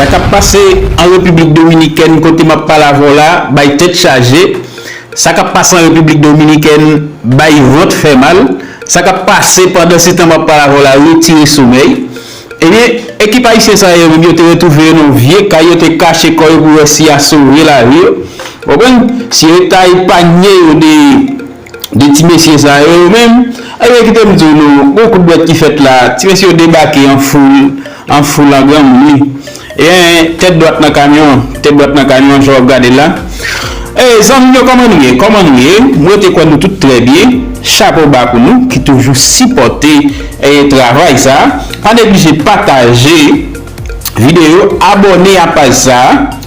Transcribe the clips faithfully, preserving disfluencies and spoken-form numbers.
Sa k ap pase an Repiblik Dominikèn kote m ap pale avè w la bay tèt chaje. Sa k ap pase an Repiblik Dominikèn bay vant fè mal. Sa k ap pase pandan se tan m ap pale avè w la retire somèy. Ebyen, ekip ayisyen sa yo menm yo te retwouve yo nan yon vye kay, yo te kache kò yo pou wè si y a sove lavi yo. Ou konprann? Si yo ta epanye yo de de ti mesye sa yo, yo menm, ebyen kite m di w non, gon kout dwèt ki fèt la, ti mesye yo debake an foul, an foul an granmoun wi. Ebyen, tèt dwat nan kamyon, tèt dwat nan kamyon, jan w ap gade la. E zanmi m yo, kòman nou ye? Kòman nou ye? M rete kwè nou tout trè byen. Chapo ba pou nou ki toujou sipòte e travay sa. Pa neglije pataje videyo, abòne a paj sa,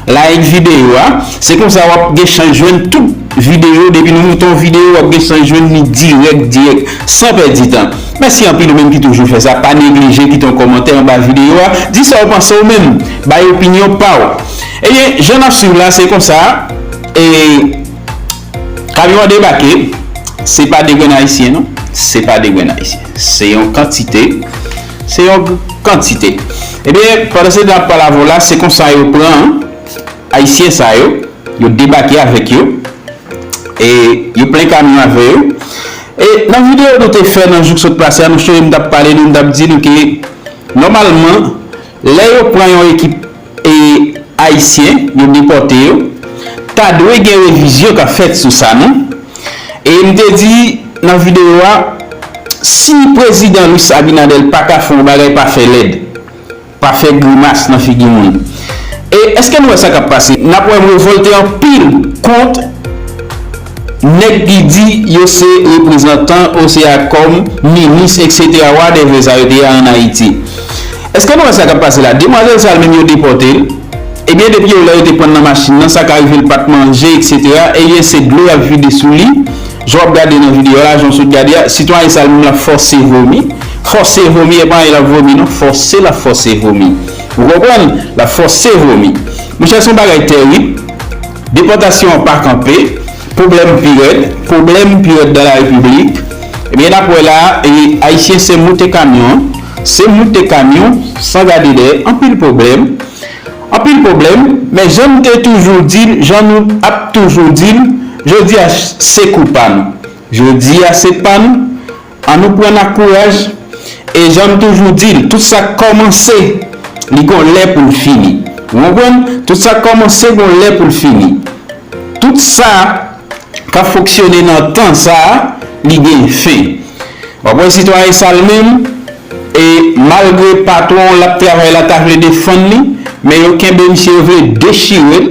like videyo a. Se konsa w ap gen chans jwenn tout videyo. Depi nou moute yon videyo, w ap gen chans jwenn li dirèk, dirèk, san pèdi tan. Mèsi anpil ou menm ki toujou fè sa. Pa neglije kite yon kòmantè anba videyo a. Di sa w panse ou menm. Bay opinyon pa w. Ebyen, jan n ap swiv la, se konsa. E Kamyon an debake, se pa de grenn ayisyen non, se pa de grenn ayisyen, se yon kantite, se yon kantite. Ebyen, pandan se tan ap pale avè w la, se konsa yo pran ayisyen sa yo, yo debake avèk yo, e yo plen kamyon avè yo. E nan videyo nou te fè nan jou k sot pase a, nou chonje m t ap pale nou, m t ap di nou ke nòmalman, lè yo pran yon ekip e ayisyen, yo depòte yo, ta dwe gen revizyon k ap fèt sou sa non. E m te di nan videyo a, si prezidan Luis Abinader pa ka fè yon bagay, pa fè lèd, pa fè grimas nan figi moun. E èske nou wè sa k ap pase? N ap wè m revòlte anpil kont nèg ki di yo se reprezantan osea kòm minis, etsetera, whatever sa yo te ye an Ayiti. Èske nou wè sa k ap pase la? Demwazèl sa menm yo depòte l. Ebyen, depi yo lè yo te pran nan machin nan, sa ka rive l pa t manje, etsetera. Ebyen, se dlo y ap vide sou li. Jan w ap gade nan videyo a la, jan w sot gade a, sitwayen sa menm l ap fòse vomi. Fòse vomi, e pa anyen l ap vomi non, fòse l ap fòse vomi. Ou konprann? L ap fòse vomi. Monchè, se yon bagay tèrib. Depòtasyon an pa kanpe. Pwoblèm pi rèd. Pwoblèm pi rèd dans la République. Ebyen, n ap wè la, e, ayisyen se moute kamyon. Se moute kamyon, san gade dèyè. Anpil pwoblèm. Anpil pwoblèm. Men jan m te toujou di l, jan nou ap toujou di l, jodi a se kou pa nou. Jodi a se pa nou. Ann nou pran ak kouraj. E jan m toujou di l, tout sa k kòmanse, li gon lè pou l fini. Ou konprann? Tout sa k kòmanse gon lè pou l fini. Tout sa k ap fonksyone nan tan sa a, li gen fen. W ap wè sitwayen sa l menm, e malgre patwon l ap travay la ta vle defann li, men yo kenbe misye, yo vle dechire l,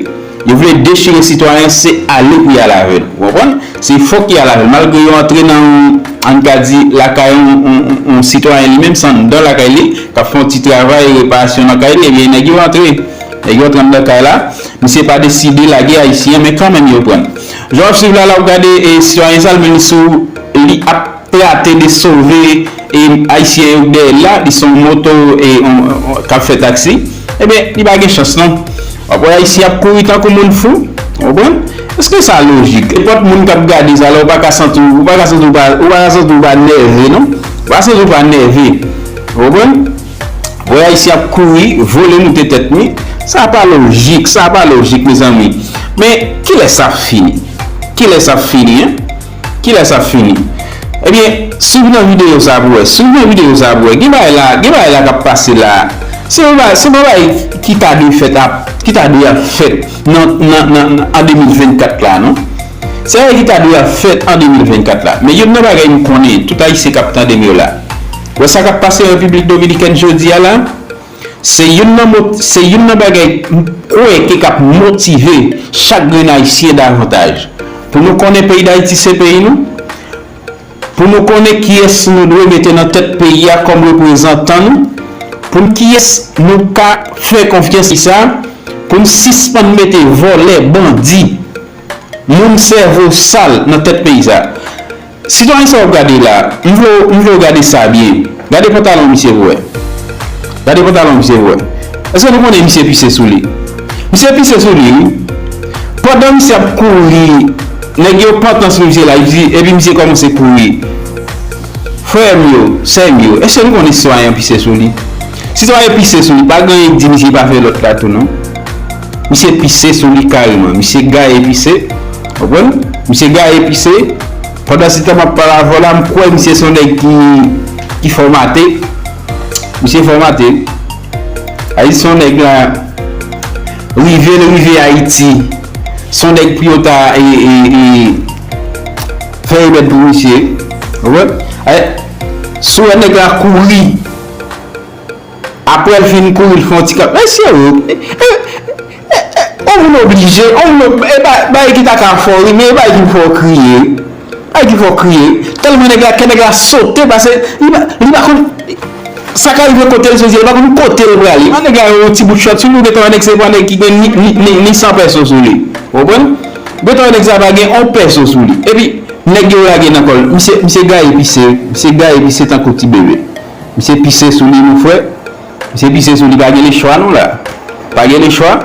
yo vle dechire sitwayen, se ale pou y al avè l. Ou konprann? Se fòk y al avè l. Malgre yo antre nan, ann ka di, lakay yon, yon, yon, yon sitwayen li menm, se anndan lakay li, k ap fè yon ti travay reparasyon nan kay li, ebyen, nèg yo antre. Nèg yo antre anndan kay la, misye pa deside lage ayisyen an, men kanmenm yo pran l. Jan w ap swiv la, la w gade, e, sitwayen sa l menm sou, li ap trate de sove, e, ayisyen yo k dèyè l la, li se yon moto, e, on, on, k ap fè taksi, ebyen, li pa gen chans non. W ap wè ayisyen ap kouri tankou moun fou, w konprann? Èske sa lojik? Nenpòt moun k ap gade sa la, ou pa ka santi w, ou pa ka santi w pa, ou pa ka santi w pa nève non. Ou pa santi w pa nève. Ou konprann? Wè ayisyen ap kouri, vole moute tèt mi. Sa pa lojik, sa pa lojik, mezanmi. Men, kilè sa ap fini? Kilè sa ap fini, en? Kilè sa ap fini? Ebyen, swiv nan videyo sa pou wè. Swiv nan videyo sa pou wè. Gen bagay la, gen bagay la k ap pase la. Se yon bagay, se yon bagay ki ta dwe fèt ap, ki ta dwe ap fèt nan, nan, nan, nan, an de mil vennkat la, non? Se bagay ki ta dwe ap fèt an de mil vennkat la. Men youn nan bagay m konnen, tout ayisyen k ap tande m yo la, wè sa k ap pase an Repiblik Dominikèn jodi a la, se youn nan mo-, se youn nan bagay m kwè ke k ap motive chak grenn ayisyen davantaj. Pou nou konnen peyi Dayiti se peyi nou, pou nou konnen kiyès nou dwe mete nan tèt peyi a kòm reprezantan nou, pou n kiyès nou ka fè konfyans sa, pou n sispann mete vòlè, bandi, moun sèvo sal nan tèt peyi sa. Sitwayen sa w ap gade la, m vle w, m vle w gade sa byen. Gade pantalon misye pou wè. Gade pantalon misye pou wè. Èske nou konnen misye pise sou li? Misye pise sou li, wi. Pandan misye ap kouri, nèg yo pantan sou misye la, epi, epi misye kòmanse kouri. Frè m yo, sè m yo, èske nou konnen sitwayen an pise sou li? Si se pa yo pise sou li, pa gen anyen k di misye pa fè lòt la tou non. Misye pise sou li kareman. Misye gaye pise. Konprann? Misye gaye pise. Pandansetan m ap pale avè w la, m kwè misye se yon nèg ki, ki fòmate. Misye fòmate. Ayiti se yon nèg la, rive l rive Ayiti, se yon nèg pou yo ta e, e, e, fè remèd pou misye. Konprann? Si w wè nèg la kouri, apre l fin kouri, l fè yon ti kanpe. Mesye, o, e, e, e, e, on moun oblije, on moun ob-, e, ba-, bagay ki ta ka fè w ri, men e bagay ki fè w kriye. Bagay ki fè w kriye. Tèlman nèg la, kè nèg la sote, paske li pa, li pa konn sa ka rive kote l soti, li pa konn kote l prale. Men nèg la, yon ti bout chòt sou li, ou gentan wè nèg se pa nèg ki gen ni, ni, ni, ni san pèso sou li. Ou konprann? Ou gentan wè nèg sa pa gen on pèso sou li. Epi, nèg yo lage nan kò l. Misye, misye gaye pise, misye gaye pise tankou ti bebe. Misye pise sou li, mon frè. Misye pise sou li, pa gen lechwa non la. Pa gen lechwa.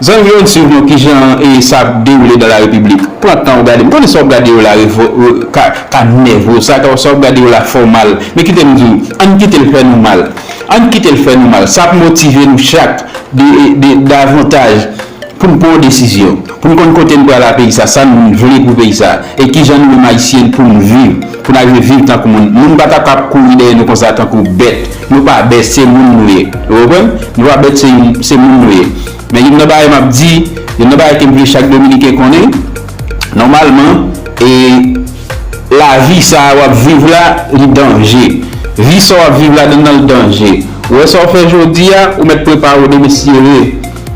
Zanmi yo, n swiv nou kijan e sa ap dewoule dans la République. Pran tan w gade. M konnen sa w ap gade yo la revo-, re-, ka, ka nève w. Sa, sa w ap gade yo la fè w mal. Men kite m di w, ann kite l fè nou mal. Ann kite l fè nou mal. Sa ap motive nou chak de, de, davantaj pou n pran yon desizyon, pou n konn kote n pral a peyi sa, sa n vle pou peyi sa, e kijan nou menm Ayisyen pou n viv, pou n arive viv tankou moun. Moun pa ta kab kouri dèyè nou konsa tankou bèt. Nou pa bèt, se moun nou ye. Ou konprann? Nou pa bèt, se, se moun nou ye. Men youn nan bagay m ap di, youn nan bagay ke m vle chak Dominiken konnen, nòmalman, e lavi sa a w ap viv la, li danje. Vi sa w ap viv ladan nan, l danje. Ou wè sa w fè jodi a, ou mèt prepare w demen si Dye vle.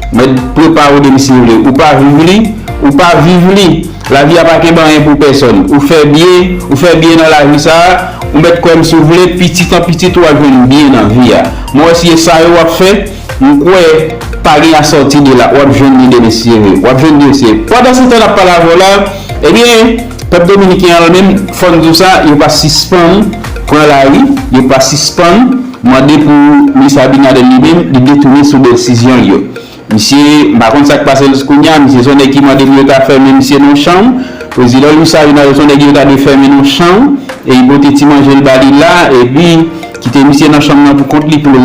Ou mèt prepare w demen si Dye vle. Ou pa viv li, ou pa viv li. Lavi a pa kenbe anyen pou pèsòn. Ou fè byen, ou fè byen nan lavi sa a, ou mèt kwè m si w vle, pitit an pitit ou ap jwenn byen nan vi a. Mwen wè si e sa yo w ap fè, m kwè pa gen asòti de la, w ap jwenn li demen si Dye vle. W ap jwenn li demen si Dye vle. Pandansetan n ap pale avè w la, ebyen, pèp dominiken an li menm, fò n di w sa, yo pa sispann pran lari, yo pa sispann mande pou Minis Abinader li menm, li detounen sou desizyon l yo. Misye, m pa konn sa k pase l kounye a, misye se yon nèg ki mande pou yo ta fèmen misye nan yon chanm. Prezidan Luis Abinader se yon nèg yo ta dwe fèmen nan yon chanm, e li pote ti manje l ba li la, epi kite misye nan chanm nan pou kont li pou l